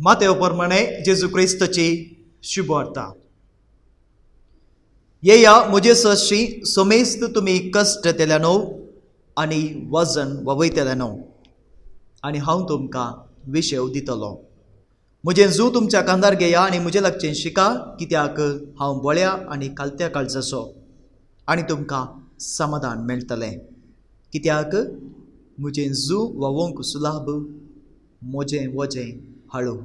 मातेव प्रमाणे जेजू क्रिस्तची शुभवार्ता. येया म्हजे सरशी समेस्त तुमी कश्ट केल्यानो आनी वजन ववयतल्यानो आनी हांव तुमकां विशेव दितलो. म्हजें जू तुमच्या कांदार घेया आनी म्हजें लागचें शिका, कित्याक हांव बळ्या आनी कालत्या काळजाचो आनी तुमकां समाधान मेळटलें. कित्याक म्हजें जू व्हांवोंक सुलाभ, म्हजें वजें हाळू.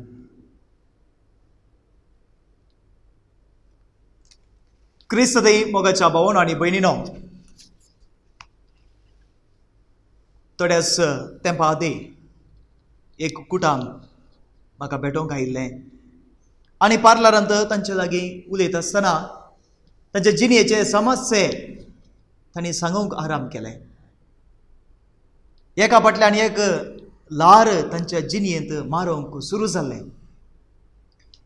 क्रिस्तदे मोगाच्या भावन आनी भयणीनो, थोड्याच तेंपा आदीं एक कुटाम म्हाका भेटोवंक आयिल्लें आनी पार्लरांत तांचे लागीं उलयता आसतना तांचे जिणेचे समस्ये तांणी सांगूंक आराम केलें. एका फाटल्यान एक ल्हार तांच्या जिणेंत मारूंक सुरू जाल्लें.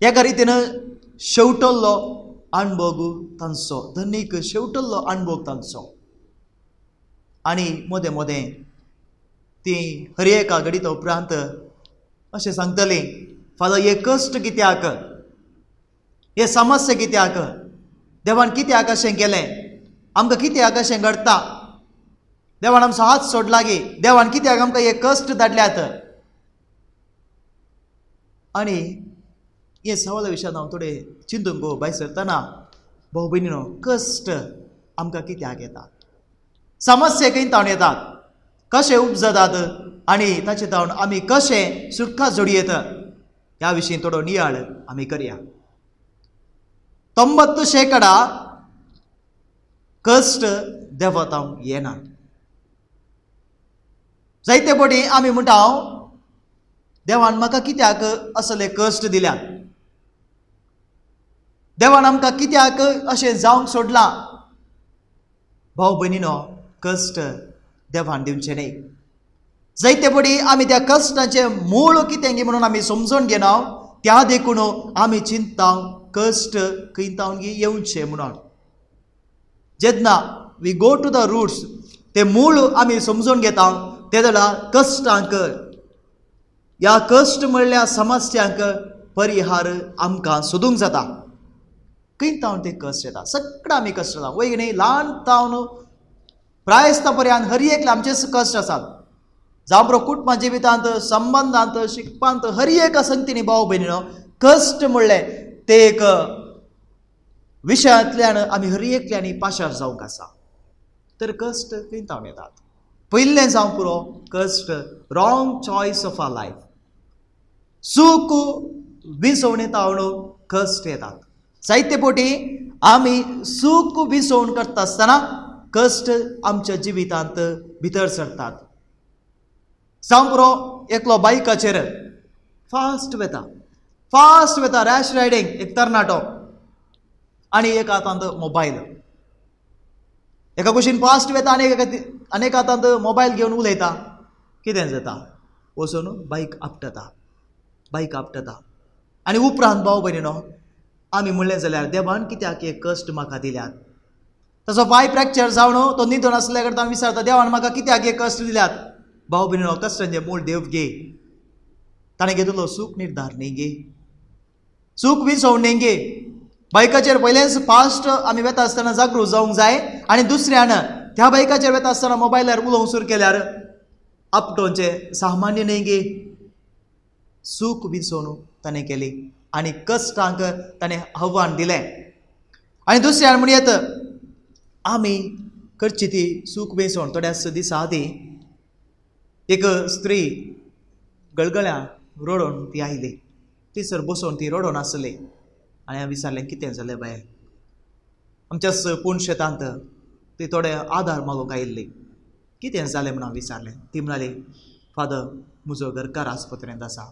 एका रितीन शेवटल्लो अणभोग तांचो, धनीक शेवटल्लो अणभोग तांचो. आनी मदें मदें ती हर एका घडिता उपरांत अशें सांगतली, फाल्यां हे कश्ट कित्याक, हे समस्या कित्याक, देवान कित्याक अशें केलें, आमकां कित्याक अशें घडटा, देवान आमचो हात सोडला गे, देवान कित्याक आमकां हे कश्ट धाडल्यात. आनी हे सवाला विशयान हांव थोडें चिंतूंक गो भायर सरतना, भाव भयणीनो, कश्ट आमकां कित्याक येतात, समस्या खंय तावन येतात, कशें उपजतात आनी ताचे तावन आमी कशें सुटका जोडयेत, ह्या विशीं थोडो नियाळ आमी करया. 90% कश्ट देवा तावन येना. जायते फावटी आमी म्हणटा, देवान म्हाका कित्याक असले कश्ट दिल्यात, देवान आमकां कित्याक अशें जावंक सोडलां. भाव भयणीनो, कश्ट देवान दिवचें न्ही. जायते फावटी आमी त्या कश्टांचें मूळ कितें गी म्हणून आमी समजून घेना, त्या देखून आमी चिंता कश्ट खंय तावन गी येवचें म्हणून. जेन्ना we go to the roots, ते मूळ आमी समजून घेता, ते जाल्यार कश्टांक, ह्या कश्ट म्हणल्या समस्यांक परिहार आमकां सोदूंक जाता. खंय तावन ते कश्ट येता, सगळें आमी कश्ट जाता वय न्ही. ल्हान तावन प्रायस्ता पर्यंत हर एकले आमचेच कश्ट आसात. जावं बरो कुटुंबा जिवितांत, संबंदांत, शिकपांत, हर एक संगतीनी भाव भयणीनो कश्ट म्हणलें ते एक विशयांतल्यान आमी हर एकल्यांनी पाशार जावंक आसा. तर कश्ट खंय तावन येतात? पयलें जावं पुरो कश्ट, wrong choice of our life, चूक विसवणे तावन कश्ट येतात. जायते फावटी आमी चूक विसवण करता आसतना कश्ट आमच्या जिवितांत भितर सरतात. जावं पुरो एकलो बायकाचेर फास्ट वेता, फास्ट वेता, रॅश रायडींग, एक तरणाटो आनी एक हातांत मोबायल, एका कुशीन फास्ट वेता आनी एका हातांत मोबायल घेवन उलयता. कितें जाता, वचून बायक आपटता, बायक आपटता. आनी उपरांत भाव भयणीनो आमी म्हणलें जाल्यार देवान कित्याक हे कश्ट म्हाका दिल्यात. ताचो पांय फ्रॅक्चर जावन तो न्हिदून आसल्या करता विचारता, देवान म्हाका कित्याक हे कश्ट दिल्यात. भाव भयणीनो, कश्टांचें मूळ देव गे, ताणें घेतलो सूख निर्धार न्ही गे, सूख विसवण न्ही गे. बायकाचेर पयलेंच फास्ट आमी वेता आसतना जागृत जावंक जाय आनी दुसऱ्यान त्या बायकाचेर वेता आसतना मोबायलार उलोवंक सुरू केल्यार आपटोवचें सामान्य न्ही गे. सूख विसवण ताणें केली आनी कश्टांक ताणें आव्हान दिलें. आनी दुसऱ्यान म्हणयत आमी करची ती सूख विसवण. थोड्याच दिसा आदीं एक स्त्री गळगळ्या रडोवन ती आयली, थंयसर बसोवन ती रडोवन आसली. आनी हांवें विचारलें, कितें जालें बाये? आमच्याच पूण शेतांत ती थोडे आदार मागूंक आयिल्ली. कितें जालें म्हूण हांवें विचारलें. ती म्हणाली, फादर, म्हजो घरकार आस्पत्रेंत आसा,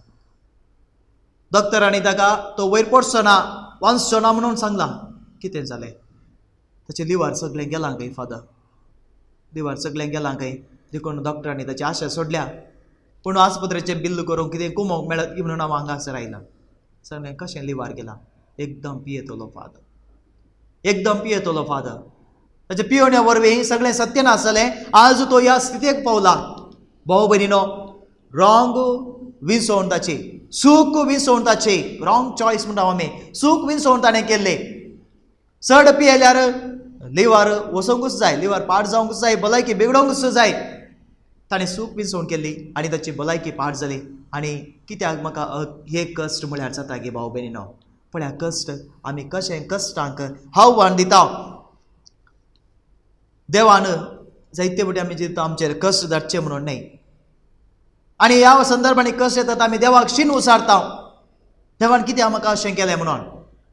डॉक्टरांनी ताका तो वयर पडचो ना, वांचचो ना म्हणून सांगलां. कितें जालें? ताचें लिव्हर सगळें गेलां खंय फादर, लिव्हर सगळें गेलां खंय, देखून डॉक्टरांनी ताची आशा सोडल्या. पूण आस्पत्रेचें बिल्ल करूंक कितें कमोवंक मेळत म्हणून हांव हांगासर आयलां. सांगलें, कशें लिव्हर गेलां? एकदम पियेतलो फादर, एकदम पियेतलो फादर. ताच्या पियोण्या वरवीं सगळें सत्य नासलें, आज तो ह्या स्थितीक पावला. भाव भयणीनो, रॉंग विसवण ताची, सूख विसवण ताची, रॉंग चॉयस म्हणटा आमी, सूख विसवण ताणें केल्ली. चड पियेल्यार लिवर वचोंकूच जाय, लिवर पाड जावंकूच जाय, भलायकी बिगडोंकूच जाय. ताणें सूख विसवण केल्ली आनी ताची भलायकी पाड जाली. आनी कित्याक म्हाका हे कश्ट म्हळ्यार जाता गे भाव भयणीनो. पळया कश्ट आमी कशें कश्टांक आव्हान दिता. देवान जायते फावटी आमी जिता आमचेर कश्ट धाडचे म्हणून न्हय. आनी ह्या संदर्भांनी कश्ट येतात आमी देवाक शीण उसारता, देवान कित्याक म्हाका अशें केलें म्हणून.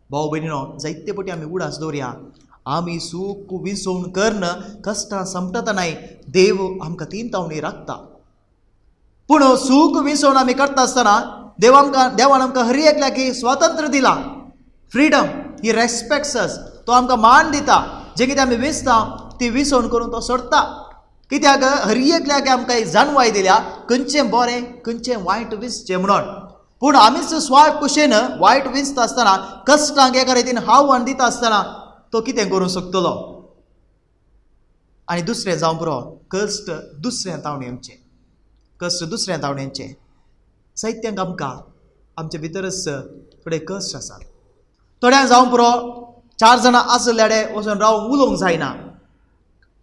भाव भयणीनो जायते फावटी आमी उडास दवरया, आमी सूख विसवण करून कश्टां संपता न्हय, देव आमकां तीन तावणी राखता. पूण सूख विसवण आमी करता आसतना देवान आमकां हर एकल्याक स्वातंत्र्य दिलां, फ्रिडम, ही रेस्पेक्ट्स अस, तो आमकां मान दिता. जें कितें आमी विसता ती विसवण करून तो सोडटा. कित्याक हर एकल्याक आमकां एक जाणवाय दिल्या खंयचें बरें खंयचें वायट विसचें म्हणून. पूण आमीच स्वाय कुशेन वायट विसता आसतना कश्टांक एका रितीन आव्हान दिता आसतना तो कितें करूंक शकतलो. आनी दुसरें जावं पुरो कश्ट दुसऱ्या तावणेचें, कश्ट दुसऱ्या तावणेचें. साहित्यांक आमकां आमचे भितरच थोडे कश्ट आसात. थोड्यांक जावं पुरो 4 जाणां आसल्यार वचून रावूंक उलोवंक जायना,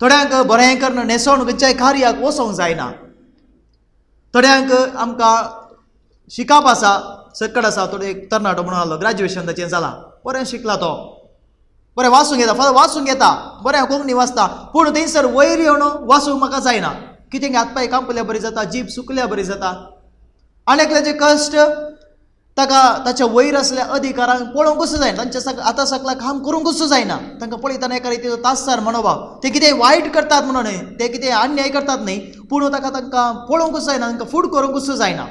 थोड्यांक बरें करून न्हेसोवन खंयच्याय कार्याक वचोंक जायना, थोड्यांक आमकां शिकप आसा सकट आसा. थोडे एक तरणाटो म्हणून आसलो, ग्रॅज्युएशन ताचें जालां, बरें शिकला तो, बरें वाचूंक येता, फक्त वाचूंक येता, बरें कोंकणी वाचता, पूण थंयसर वयर येवन वाचूंक म्हाका जायना. कितें हातपांय कांपल्या बरी जाता, जीब सुकल्या बरी जाता. आनी एकल्याचे कश्ट ताका ताच्या वयर आसल्या अधिकारांक पळोवंकूच जायना, तांच्या आतां सकला काम करूंकूच जायना. तांकां पळयतना एका रितीचो तासार मनोभाव, ते कितें वायट करतात म्हणून न्हय, ते कितें अन्याय करतात न्हय, पूण ताका तांकां पळोवंकूच जायना, तांकां फूड करूंकूच जायना.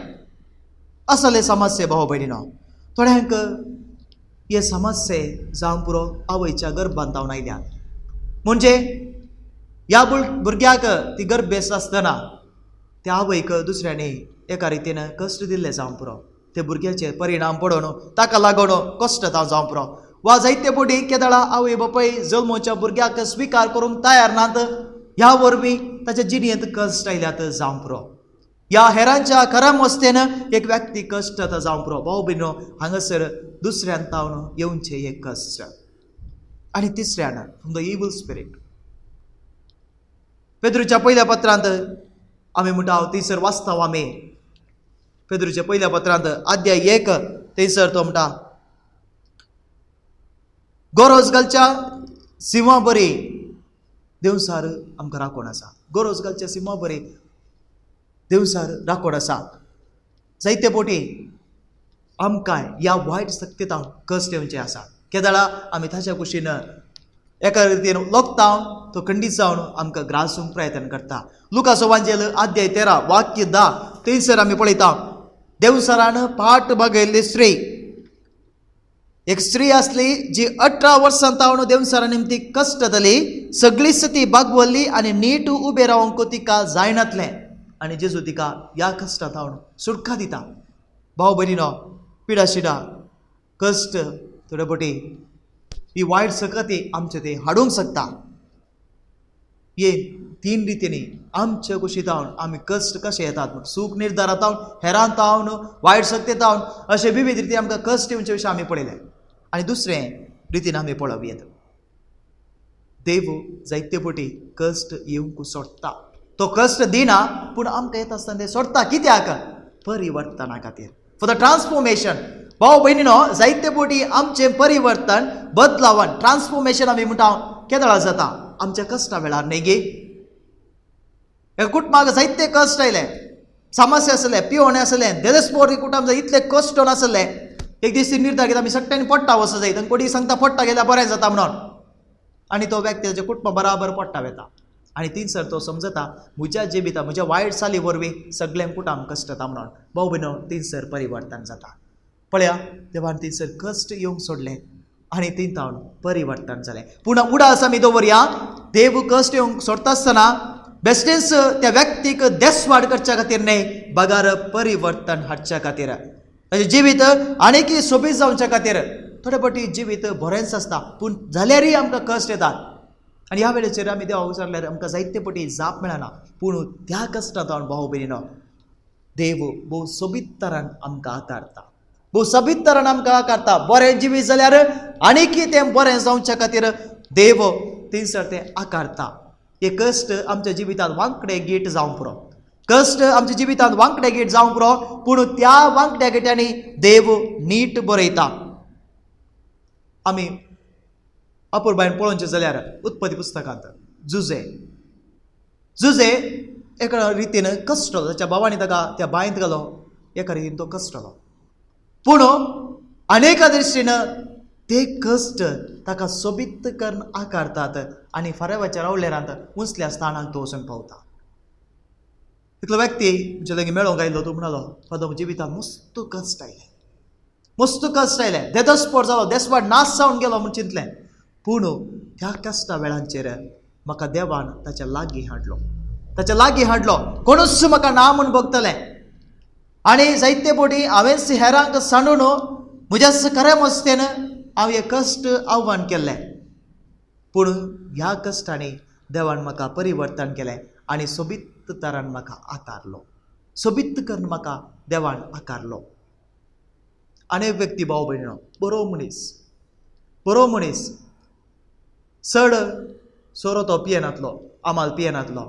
असले समस्ये भाव भयणीनो. थोड्यांक हे समस्ये जावं पुरो आवयच्या गर्भांत जावन आयल्या. म्हणजे ह्या भुरग्याक ती गर्भेस्त आसतना त्या आवयक दुसऱ्यांनी एका रितीन कश्ट दिल्ले जावं पुरो, ते भुरग्याचेर परिणाम पडोवन ताका लागून कश्ट जावं पुरो. वा जायते फावटी केदळा आवय बापाय जल्मोच्या भुरग्याक स्विकार करूंक तयार नात, ह्या वरवीं ताच्या जिणेंत कश्ट आयल्यात जावं पुरो. ह्या हेरांच्या खरामस्तेन एक व्यक्ती कश्ट जावं पुरो. भाव भयणीनो हांगासर दुसऱ्यान तावन येवचें एक कश्ट. आनी तिसऱ्यान फ्रॉम the evil spirit. पेद्रूच्या पयल्या पत्रांत आमी म्हणटा थंयसर वाचता आमी, पेद्रूच्या पयल्या पत्रांत अध्याय 1 थंयसर तो म्हणटा, गरज घालच्या सिंवा बरी देवसार आमकां राखण आसा, गरज घालच्या सिंवा बरी देवसार राखण आसा. जायते फावटी आमकां ह्या वायट शक्यता कश्ट येवचें आसा. केदळा आमी ताच्या कुशीन एका रितीन लोकता, तो खंडीत जावन आमकां ग्रासूंक प्रयत्न करता. लुकासो वांजेल अध्याय 13 वाक्य 10 थंयसर आमी पळयता, देवसरान पाट बागयल्ली स्त्री, एक स्त्री आसली जी 18 वर्सां तावन देवसरा निमती कश्ट जाली, सगळीच ती बागवल्ली आनी नीट उबें रावंक तिका जायनातलें. आनी जेजू तिका ह्या कश्टा तावन सुटका दिता. भाव भयणीनो पिडा शिडा कश्ट थोडे फावटी ही वायट सकती आमचे ते हाडूंक शकता. हे 3 रितींनी आमच्या कुशीतावन आमी कश्ट कशे येतात, सूख निर्धारातावन, हेरांत तावन, वायट शक्तेतावन, अशे विविध रितीन आमकां कश्ट येवचे विशय आमी पळयले. आनी दुसरें रितीन आमी पळोवप येता, देव जायते फावटी कश्ट येवंक सोडटा. तो कश्ट दिना पूण आमकां येता आसतना ते सोडटा. कित्याक? परिवर्तना खातीर, फॉर the transformation. भाव भयणीनो जायते फावटी आमचें परिवर्तन बदलावन ट्रान्सफॉर्मेशन आमी म्हणटा केदळा जाता आमच्या कश्टा वेळार न्हय गे. ह्या कुटुंबाक जायते कश्ट आयले, समस्या आसले, पिवणे आसलें, देदेस्पोर कुटुंब इतले कश्ट नासले. एक दीस निर्धार घेता आमी सट्ट्यांनी पडटा वचो जाय, तांकां कोणी सांगता पडटा गेल्यार बरें जाता म्हणून, आनी तो व्यक्ती ताच्या कुटुंबा बराबर पडटा वता. आनी थंयसर तो समजता म्हज्या जिविता म्हज्या वायट चाली वरवीं सगळ्यांक कुटुंब कश्ट जाता म्हणून. भाव भयणो थंयसर परिवर्तन जाता. पळया देवान थंयसर कश्ट येवंक सोडलें आनी थंय तावन परिवर्तन जालें. पूण उडास आमी दवरया, देव कश्ट येवंक सोडटा आसतना बेश्टेंच त्या व्यक्तीक देसवाड करच्या खातीर न्हय, बगार परिवर्तन हाडच्या खातीर, ताचें जिवीत आनीक सोबीत जावच्या खातीर. थोडे फावटी जिवीत बरेंच आसता पूण जाल्यारय आमकां कश्ट येतात. आनी ह्या वेळेचेर आमी देवा विचारल्यार आमकां जायते फावटी जाप मेळना. पूण त्या कश्टांत भाव भयणीनो देव भोव सोबीत तरान आमकां आकारता, भोव सोबीत तरान आमकां आकारता. बरें जिवीत जाल्यार आनीकय तें बरें जावच्या खातीर देव थंयसर तें आकारता. हे कश्ट आमच्या जिवितांत वांकडे गीट जावंक पुरो, कश्ट आमच्या जिवितांत वांकडे गीट जावंक पुरो, पूण त्या वांकड्या गिट्यांनी देव नीट बरयता. आमी अपुरबायन पळोवचें जाल्यार उत्पत्ती पुस्तकांत जुजे जुजे एका रितीन कश्टलो, ताच्या बाबांनी ताका त्या बांयंत घालो, एका रितीन तो कश्टलो, पूण अनेका दृश्टीन ते कश्ट ताका सोबीत करून आकारतात आनी फारेवाच्या रावलेरांत उंचल्या स्थानाक तो वचून पावता. इतलो व्यक्ती म्हजे लागीं मेळोंक आयलो, तो म्हणालो, फादर म्हज्या जिवितांत मस्त कश्ट आयले, मस्त कश्ट आयले, देदस्पोट जालो, देसवाड नाश जावन गेलो म्हूण चिंतलें, पूण ह्या कश्टा वेळांचेर म्हाका देवान ताच्या लागीं हाडलो, ताच्या लागीं हाडलो. कोणूच म्हाका ना म्हूण भोगतलें आनी जायते बोटी हांवेंच हेरांक सांडून म्हज्याच खऱ्या मस्तेन हांव हे कश्ट आव्हान केल्लें, पूण ह्या कश्टांनी देवान म्हाका परिवर्तन केलें आनी सोबीत तरान म्हाका आकारलो, सोबीत करून म्हाका देवान आकारलो. आनी एक व्यक्ती भाव भयणो बरो मनीस, बरो मनीस, चड सोरो तो पियेनातलो, आमाल पियेनातलो,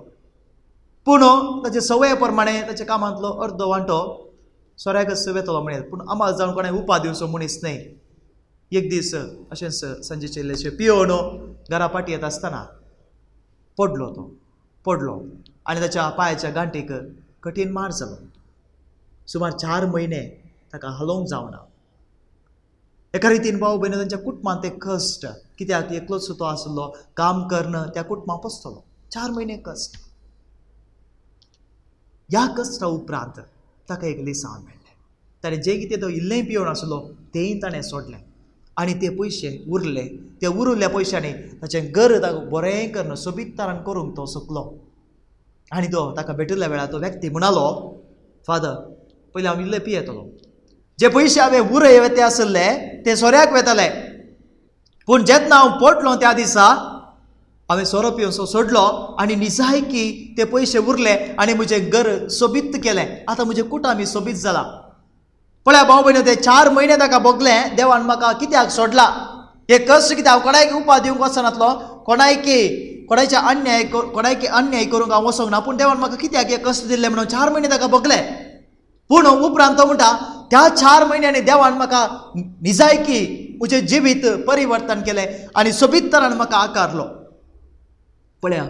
पूण ताचे सवये प्रमाणे ताच्या कामांतलो अर्दो वांटो सोऱ्याकच वेतलो म्हणेल, पूण आमाल जावन कोणाक उपा दिवचो मनीस न्हय. एक दीस अशेंच सांजेचे इल्लेशें पियोवन घरा पाटी येता आसतना पडलो, तो पडलो आनी ताच्या पांयाच्या गांठीक कठीण मार जालो. सुमार 4 म्हयने ताका हालोवंक जावना. एका रितीन भाव भयण तांच्या कुटुंबांत ते कश्ट, कित्याक एकलोच तो आसलो, काम करून त्या कुटुंबाक पोसतलो. 4 म्हयने कश्ट. ह्या कश्टा उपरांत ताका एक लिसांव मेळ्ळें. ताणें जें कितें तो इल्लेंय पियोवन आसलो तेंय ताणें सोडलें आनी ते पयशे उरले. ते उरिल्ल्या पयशांनी ताचें घर ताका बरें करून सोबीत तरान करूंक तो शकलो. आनी तो ताका भेटिल्ल्या वेळार तो व्यक्ती म्हणालो, फादर पयलीं हांव इल्लें पियेतलो, जे पयशे हांवें उरय ते आसले ते सोऱ्याक वेताले, पूण जेन्ना हांव पडलो त्या दिसा हांवें सोरो पिवन सोडलो आनी निजायकी ते पयशे उरले आनी म्हजें घर सोबीत केलें. आतां म्हजें कुटामी सोबीत जालां. पळया भाव भयण, ते 4 म्हयने ताका भोगलें, देवान म्हाका कित्याक सोडला, हे कश्ट कित्याक, हांव कोणायक उपा दिवंक वचनातलो, कोणायच्या अन्याय कोणायकी अन्याय करूंक हांव वचोंक ना, पूण देवान म्हाका कित्याक हे कश्ट दिल्ले म्हणून 4 म्हयने ताका भोगले. पूण उपरांत तो म्हणटा, त्या 4 म्हयन्यांनी देवान म्हाका निजायकी म्हजें जिवीत परिवर्तन केलें आनी सोबीत तरान म्हाका आकारलो. पळया,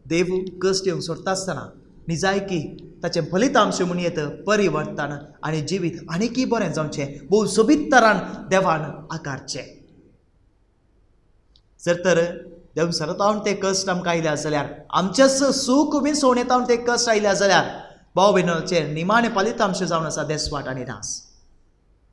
देव कश्ट येवंक सोडटा आसतना निजायकी ताचें फलितांश म्हूण येत परिवर्तन आनी जिवीत आनीकय बरें जावचें, भोव सोबीत तरान देवान आकारचें. जर तर देव सरतावन ते कश्ट आमकां आयल्या जाल्यार, आमचेच सूख विसवण येतावन ते कश्ट आयल्या जाल्यार, भाव भयणीचें निमाणें फलितांश जावन आसा देसवाट आनी नास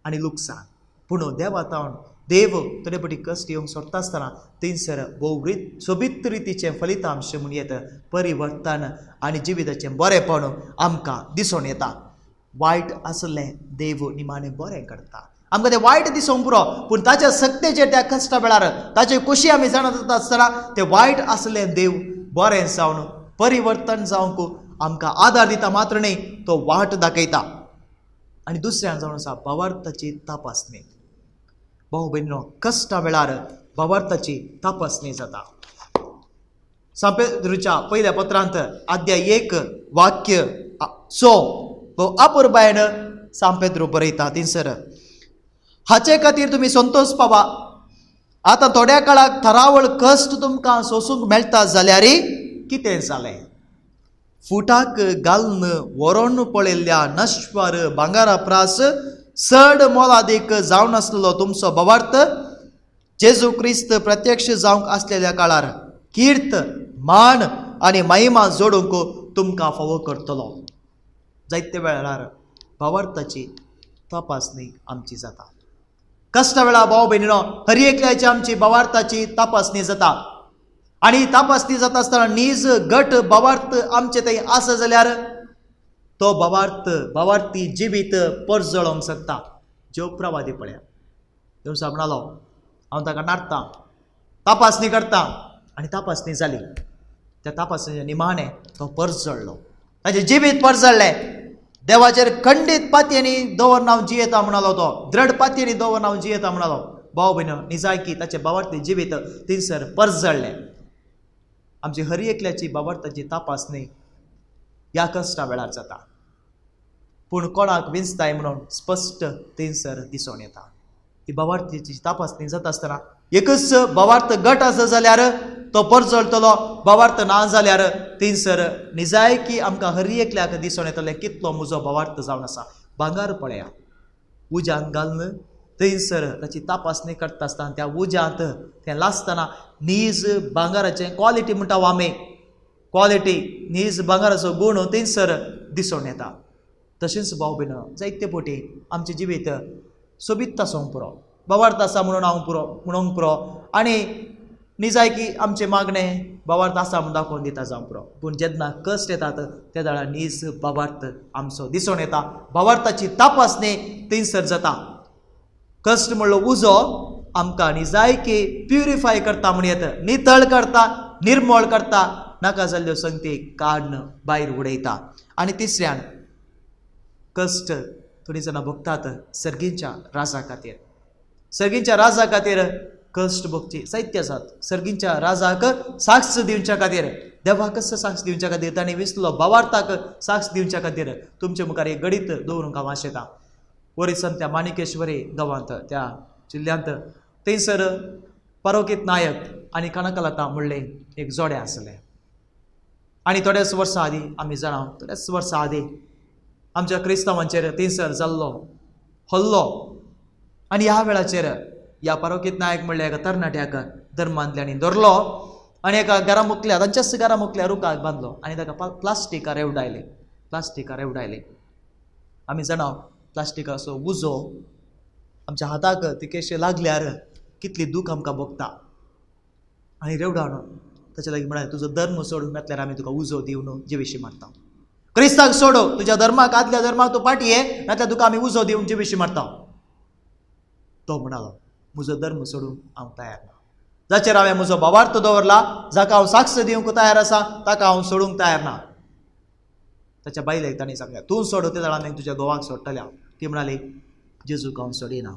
आनी लुकसाण. पूण देवा तावन देव थोडे फावटी कश्ट येवंक सोडटा आसतना थंयसर भोव सोबीत रितीचें फलितांश म्हूण येत परिवर्तन आनी जिविताचें बरेंपण आमकां दिसून येता. वायट आसलें देव निमाणें बरें करता. आमकां तें वायट दिसूंक पुरो, पूण ताच्या सक्तेचेर त्या कश्टा वेळार ताची खोशी आमी जाणा जाता आसतना तें वायट आसलें देव बरें जावन परिवर्तन जावंक आमकां आदार दिता मात्र न्हय, तो वाट दाखयता. आनी दुसऱ्यान जावन आसा भावार्थाची तपासणी. भाव भयणीनो, कश्टा वेळार भावार्थाची तपासणी जाता. सांपेद्रूच्या पयल्या पत्रांत अध्याय 1 वाक्य 6 भोव अपुरबायेन सांपेद्रू बरयता थंयसर, हाचे खातीर तुमी संतोश पावा, आतां थोड्या काळाक थरावळ कश्ट तुमकां सोसूंक मेळटा जाल्यार कितें जालें? फुटाक घालून व्हरोन पळयल्ल्या नश्वर भांगरा प्रास चड मोलादीक जावन आसलेलो तुमचो भावार्थ जेजू क्रिस्त प्रत्यक्ष जावंक आसलेल्या काळार कीर्त, मान आनी महिमा जोडूंक तुमकां फावो करतलो. जायते वेळार भावार्थाची तपासणी आमची जाता. कश्टा वेळार भाव भयणीनो, हर एकल्याची आमची भावार्थाची तपासणी जाता. आनी तपासणी जाता आसतना नीज गट भावार्थ आमचे थंय आसा जाल्यार तो भावार्थ भावार्थी जिवीत परजळोवंक शकता. ज्यो प्रवादी पळया, देव म्हणालो, हांव ताका नाडटा, तपासणी करता, आनी तपासणी जाली. त्या तपासणेच्या निमाणें तो परजळ्ळो, ताचें जिवीत परजळ्ळें. देवाचेर खंडीत पातयेंनी दवरन हांव जियेता म्हणालो तो, द्रढ पातयेंनी दवरन हांव जियेता म्हणालो. भाव भयण, निजायकी ताचें भावार्थी जिवीत थंयसर परजळ्ळें. आमची हर एकल्याची भावार्थाची तपासणी ह्या कश्टा वेळार जाता, पूण कोणाक विंचताय म्हणून स्पश्ट थंयसर दिसून येता. ही भावार्थीची तपासणी जाता आसतना एकच भावार्थ गट आसा जाल्यार तो परजळटलो, भावार्थ ना जाल्यार थंयसर निजायकी आमकां हर एकल्याक दिसून येतलें कितलो म्हजो भावार्थ जावन आसा. भांगर पळया, उज्यांत घालून थंयसर ताची तपासणी करता आसतना त्या उज्यांत तें लासतना नीज भांगराचें क्वॉलिटी म्हणटा आमी, क्वॉलिटी नीज भांगराचो गूण थंयसर दिसून येता. तशेंच भाव भयण, जायते फावटी आमचें जिवीत सोबीत आसूंक पुरो, भावार्थ आसा म्हणून हांव पुरो म्हणूंक पुरो, आनी निजायकी आमचें मागणें भावार्थ आसा म्हूण दाखोवन दिता जावंक पुरो. पूण जेन्ना कश्ट येतात त्या वेळार नीज भावार्थ आमचो दिसून येता. भावार्थाची तपासणी थंयसर जाता. कश्ट म्हणलो उजो आमकां निजायकी प्युरिफाय करता म्हण येता, नितळ करता, निर्मळ करता, नाका जाल्ल्यो संगती काडून भायर उडयता. आनी तिसऱ्यान कश्ट थोडीं जाणां भोगतात सर्गींच्या राजा खातीर. सर्गींच्या राजा खातीर कश्ट भोगची साहित्य आसात. सर्गींच्या राजाक साक्ष दिवच्या खातीर, देवाक साक्ष दिवच्या खातीर, तांणी विसलो भावार्थाक साक्ष दिवच्या खातीर तुमचे मुखार एक गणीत दवरूंक हांव आशेतां. ओरिसान त्या माणिकेश्वरी गांवांत, त्या जिल्ल्यांत थंयसर परोकीत नायक आनी कनकलता म्हणलें एक जोडें आसलें. आनी थोड्याच वर्सां आदीं आमी जाणा, थोड्याच वर्सां आदीं आमच्या क्रिस्तांवांचेर थंयसर जाल्लो हल्लो, आनी ह्या वेळाचेर ह्या परोकीत नायक म्हणल्या एका तरणाट्याक धर्मांतल्यांनी धरलो आनी एका घरा मुखल्या, तांच्याच घरा मुखल्या रुखाक बांदलो आनी ताका प्लास्टिकार रेवडायले, प्लास्टिकार रेवडायले. आमी जाणा प्लास्टिकाचो उजो आमच्या हाताक ती केशे लागल्यार कितली दूख आमकां भोगता. आनी रेवडावन ताच्या लागीं म्हळ्यार तुजो धर्म सोडून घातल्यार आमी तुका उजो दिवन जिविशी मारता. क्रिस्ताक सोडो, तुज्या धर्माक, आदल्या धर्माक तूं पाटी ये, नाल्यार तुका आमी उजो दिवन जिविशी मारता. तो म्हणालो म्हजो धर्म सोडूंक हांव तयार ना, जाचेर हांवें म्हजो भावार्थ दवरला, जाका हांव साक्ष दिवंक तयार आसा, ताका हांव सोडूंक तयार ना. ताच्या बायलेक ताणें सांगलें तूं सोड, ते जाणां आमी तुज्या घोवाक सोडटल्या. ती म्हणाली जेजूक हांव सोडिना,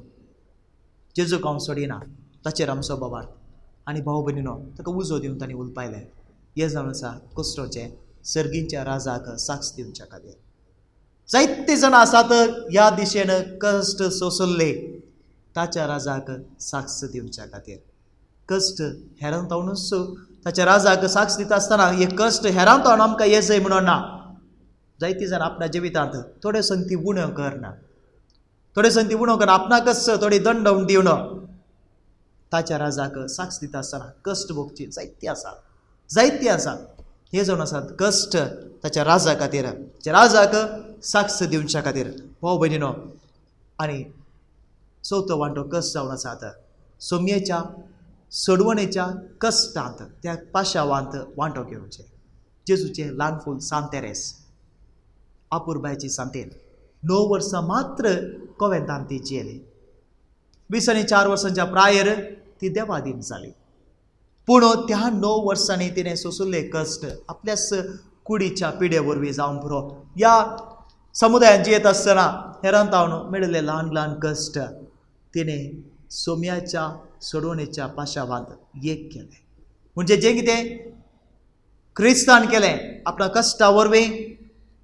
जेजूक हांव सोडिना, ताचेर आमचो भावार्थ. आनी भाव भयणीनो ताका उजो दिवन तांणी उलपायलें. हें जावन आसा कश्टोचें सर्गींच्या राजाक साक्ष दिवच्या खातीर. जायते जाणां आसात ह्या दिशेन कश्ट सोंसल्ले ताच्या राजाक साक्ष दिवच्या खातीर. कश्ट हेरांतावनूच ताच्या राजाक साक्ष दिता आसतना हे कश्ट हेरांतावन आमकां येजय म्हणून ना. जायती जाणां आपल्या जिवितांत थोड्यो संगती उण्यो करना, थोड्यो संगती उण्यो करना, आपणाकच थोडी दंड दिवन ताच्या राजाक साक्ष दिता आसतना कश्ट भोगची जायती आसा, जायती आसा. हे जावन आसात कश्ट ताच्या राजा खातीर, ताच्या राजाक साक्ष दिवच्या खातीर. भाव भयणीनो, आनी चवथो वांटो कश्ट जावन आसात सोमयेच्या सोडवणेच्या कश्टांत, त्या पाशावांत वांटो घेवचें. जेजूचें ल्हान फूल सांत तेरेस, आपुरबायची सांतेन, 9 वर्सां मात्र कोवेंतान ती जियेली. 20 आनी 4 वर्सांच्या प्रायर ती देवादीन जाली. पूण त्या 9 वर्सांनी तिणें सोंशिल्ले कश्ट आपल्याच कुडीच्या पिडे वरवीं जावंक पुरो. ह्या समुदायांत जियेत आसतना हेरांतावन मेळिल्ले ल्हान ल्हान कश्ट तिणें सोम्याच्या सोडवणेच्या पाशावांत एक केलें. म्हणजे जें कितें क्रिस्तान केलें आपल्या कश्टा वरवीं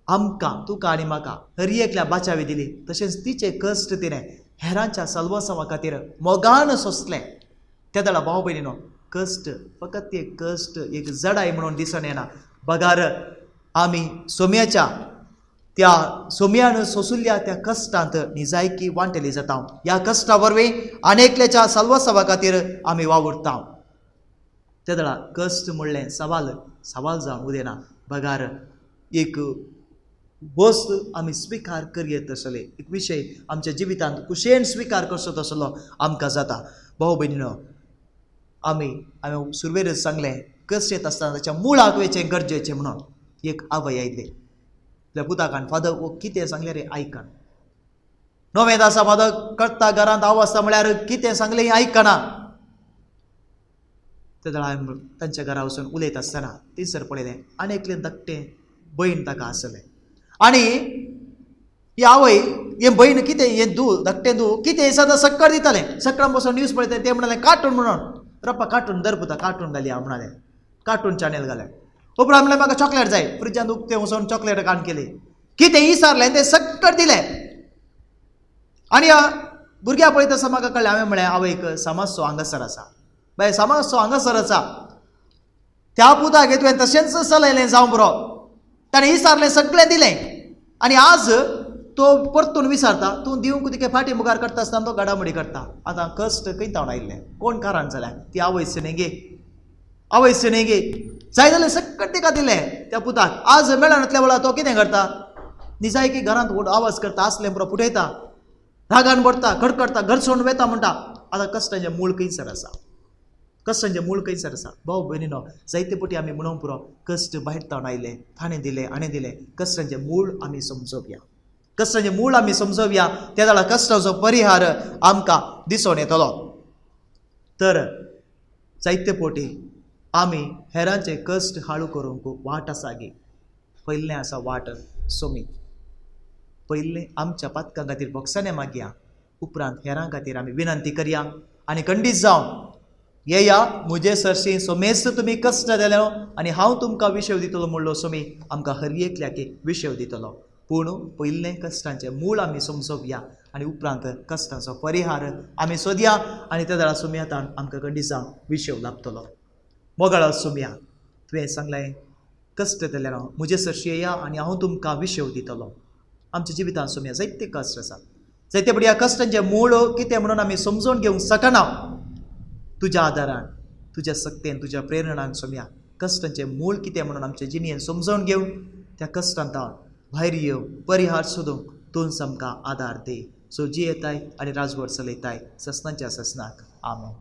आमकां, तुका आनी म्हाका हर एकल्या बाचावी दिली, तशेंच तिचे कश्ट तिणें हेरांच्या सल्वासांवा खातीर मोगान सोंसलें. त्या वेळार भाव भयणीनो कश्ट फकत एक कश्ट एक जडाय म्हणून दिसून येना, बगार आमी सोम्याच्या त्या सोम्यान सोंशिल्ल्या त्या कश्टांत निजायकी वांटेली जाता. ह्या कश्टा वरवीं आनी एकल्याच्या सल्वासांवा खातीर आमी वावुरता. त्या वेळार कश्ट म्हणलें सवाल सवाल जावन उदयना, बगार एक वस्त आमी स्विकार करयेत तसले एक विशय आमच्या जिवितांत कुशेन स्विकार करचो तसलो आमकां जाता. भाव भयणीनो, आमी हांवें सुरवेरच सांगलें कश्ट येत आसतना ताच्या मुळाक वयचें गरजेचें म्हणून. एक आवय आयिल्ली आपल्या पुताक, फादर वो कितें सांगलें रे आयकन, नवेंत आसा फादर करता घरांत हांव आसता म्हळ्यार कितें सांगलें आयकना. तेन्ना हांवें तांच्या घरा वचून उलयता आसतना थंयसर पळयलें आनी एकलें धाकटें भयण ताका आसलें आनी ही आवय हें भयण कितें हें दूद धाकटें दूद कितें सदां सक्कर दितालें. सक्करान बसून न्यूज पळयतालें. तें म्हणलें कार्टून म्हणून रप्पा कार्टून धर पुता कार्टून घालया म्हणालें. कार्टून चॅनल घालें. उपरांत म्हणलें म्हाका चॉकलेट जाय. फ्रिजांत उक्तें वचून चॉकलेट काडून केली. कितें विचारलें तें सक्कर दिलें. आनी ह्या भुरग्या पळयता आसतना म्हाका कळ्ळें. हांवें म्हळें आवयक समाजचो हांगासर आसा बाय, समाजचो हांगासर आसा. त्या पुताक तुवें तशेंच चलयलें जावं बरो. ताणें विचारलें सगळें दिलें. आनी आज तो परतून विचारता तूं दिवंक तिका फाटी मुखार करता आसतना तो घडामोडी करता. आतां कश्ट खंय तावन आयिल्लें कोण कारण जालें? ती आवय सिनेगे, आवय सिनेगे जाय जाल्यार सगळें तिका दिलें त्या पुताक. आज मेळनातल्या वेळार तो कितें करता? निजायकी घरांत व्हड आवाज करता, आसलें पुरो फुटयता, रागान भरता, कडकडटा, घर सोडून वेता म्हणटा. आतां कश्टांचें मूळ खंयसर आसा? कश्टांचें मूळ खंयसर आसा? भाव भयणीनो, जायते पटी आमी म्हणूंक पुरो कश्ट भायर तावन आयले, ताणें दिलें, हाणें दिलें. कश्टांचें मूळ आमी समजोवया, कश्टांचें मूळ आमी समजोवया. त्या जाल्यार कश्टाचो परिहार आमकां दिसून येतलो. तर जायते पटी आमी हेरांचे कश्ट हाळू करूंक वाट आसा गे. पयलें आसा वाट सोमीत. पयलें आमच्या पातकां खातीर बोगसाणें मागया, उपरांत हेरां खातीर आमी विनंती करया. आनी खंडीत जावन येया म्हजे सरशी सोमेस्त तुमी कश्ट जाले आनी हांव तुमकां विशय दितलो म्हणलो सोमी आमकां हर एकल्याक विशय दितलो. पूण पयलें कश्टांचें मूळ आमी समजोवया आनी उपरांत कश्टांचो परिहार आमी सोदया. आनी त्या वेळार सोमी आतां आमकां खंडीत जावन विशय लाबतलो. मोगाळ सोमया, तुवें सांगलें कश्ट जाल्यार म्हजे सरशी येया आनी हांव तुमकां विशय दितलो. आमच्या जिवितांत सोमया जायते कश्ट आसात. जायते पटी ह्या कश्टांचें मूळ कितें म्हणून आमी समजून घेवंक शकना. तुज्या आदारान, तुज्या सक्तेन, तुज्या प्रेरणान सोमया कश्टांचें मूळ कितें म्हणून आमच्या जिणेन समजून घेवन त्या कश्टांत भायर येव, परिहार सोदूंक तूंच आमकां आदार दी. सो जियेताय आनी राजवट चलयताय ससनाच्या ससनाक. आमेन.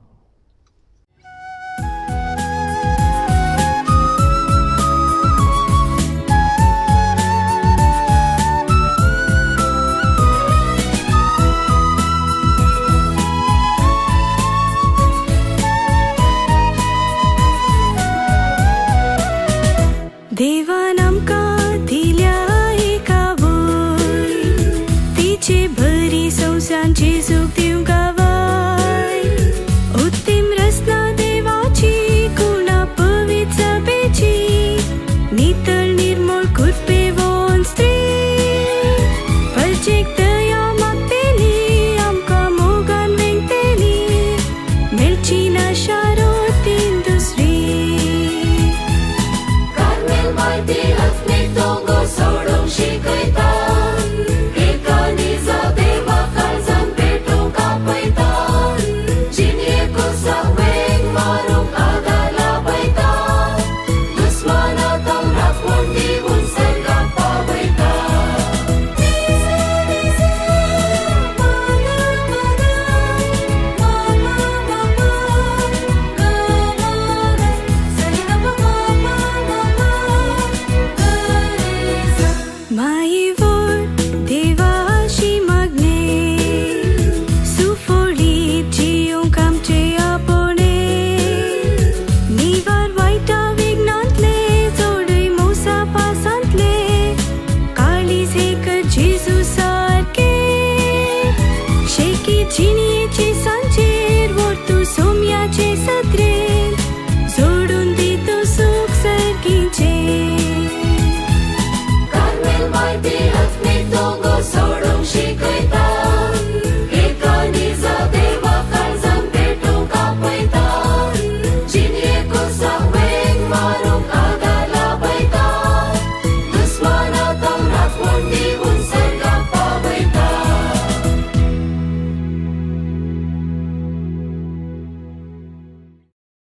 देवान आमकां दिल्या एका वय, तिचे बरी संवसांची सुख दिवंक गावाय. उत्तीम रचना देवाची, गुणा पवित्र सभेची, नितळ निर्मळ कृपेवन स्त्री, परजेक दया मागतेली, आमकां मोगान वेंगतेली, मेळची ना शारोतीन दुसरी. सोडूंक शिकयता, एका निजा देवा काळजान पेटूंक आपयता, जिणेक वेग मारूंक आदार लाभयता, दुस्माना तावन राखण दिवन सर्गाक पावयता. माईवर देवाशी मागणे, सुफोळीत जियोंक आमचे आपोवणे, निवार वायटा विघ्नांतले, जोडय मोसा पासांतले, काळीज एक जेजू सारके, शेकी जिणी